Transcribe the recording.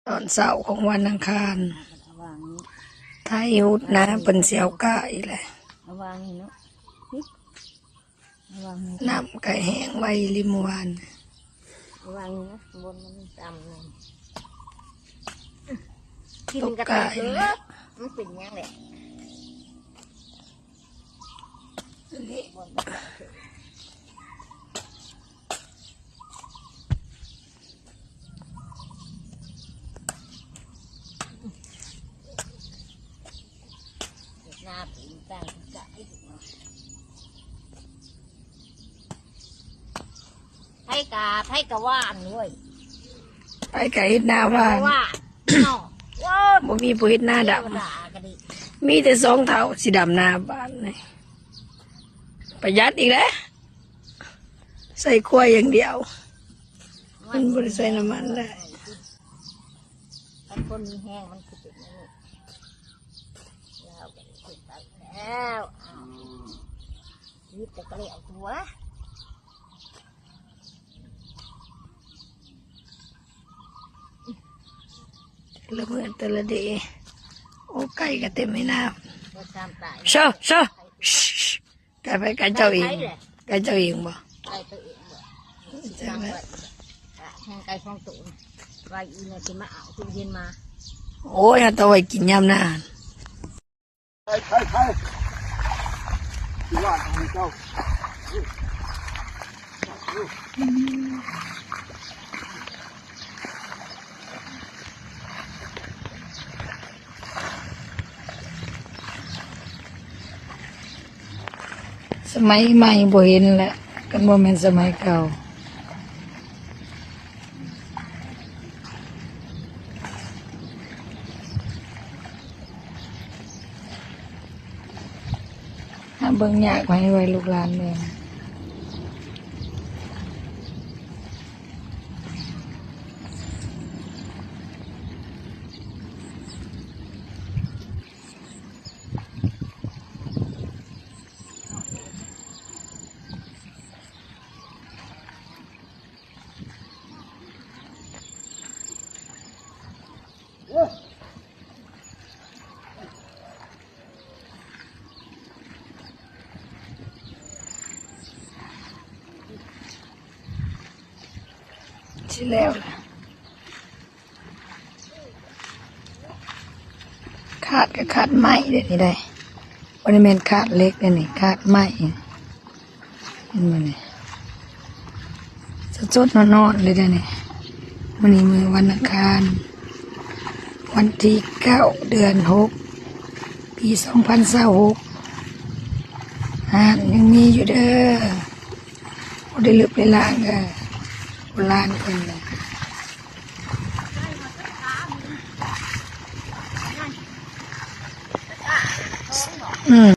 ຕອນເຊົ້າຂອງວັນອັງຄານ ໄຖຫຸດນາເພິ່ນຊິເອົາກ້າອີກແຫຼະ. ເອົາວາງນີ້ເນາະ ນີ້ ເອົາວາງນີ້ ນ້ຳກະແຫ້ງໄວລິມວານ ເອົາວາງນີ້ເນາະ ບົນມັນຕ່ຳໜ້ອຍ ກິນກະແຕເກີ ມັນເປັນຫຍັງແຫຼະ. ໃຜກະ ໃຜກະຫວ່ານເວີ້ຍ ໃຜກະເຮັດນາຫວ່ານ ຫວ່ານເນາະ ໂອ້ຍ ບໍ່ມີຜູ້ເຮັດນາດຳ ເທວະດາກະດີ ມີແຕ່ສອງເຖົ້າຊິດຳນາບ້ານນີ້ ປະຢັດອີກແຫຼະ ໃສ່ຄວາຍຢ່າງດຽວ ມັນບໍ່ໄດ້ໃສ່ນ້ຳມັນໄດ້. ຄັນຄົນມີແຮງມັນຊິເປັນແນວນີ້ ລາວກະໄດ້ຂຶ້ນໄປແລ້ວ ອ້າວ ຊີວິດກະແລ້ວຕົວະ. ລະເມີແຕ່ລະເດ ໂອ້ ໄກ່ກະເຕັມໃຫ້ນ້ຳ ບໍ່ຊ້ຳຕາຍ ເຊີ ເຊີ ໄກ່ໃຜ? ໄກ່ເຈົ້າເອງ ໄກ່ເຈົ້າເອງບໍ່? ໄກ່ໂຕເອງບໍ່? ແມ່ນໄກ່ສອງໂຕ ວ່າອີແມ່ຊິມາເອົາ ຄືເຫັນມາ ໂອ້ຍ ເອົາແຕ່ໄວ້ກິນຍາມໜ້າ. ໄປ ໄປ ໄປ ຊິວ່າທາງເຈົ້າ. ສະໄໝໃໝ່ບໍ່ເຫັນແຫຼະ ຄັນບໍ່ແມ່ນສະໄໝເກົ່າ. ຫາເບິ່ງຍາກໃຫ້ໄວ້ລູກຫຼານເບິ່ງ. ຊິແລ້ວລະ ຄາດກະຄາດໄມ້ເດ້ນີ້ໄດ໋ ບໍ່ໄດ້ແມ່ນຄາດເຫຼັກເດ້ນີ້ ຄາດໄມ້ ເຫັນບໍ່ນີ້ ສົດໆ ຮ້ອນໆ ເລີຍເດ້ນີ້. ມື້ນີ້ມື້ວັນອັງຄານ ວັນທີເກົ້າ ເດືອນຫົກ ປີສອງພັນຊາວຫົກ ຮ້ານຍັງມີຢູ່ເດີ ບໍ່ໄດ້ລຶບໄດ້ລ້າງເດີ ໂບລານເພິ່ນນະ. ອືມ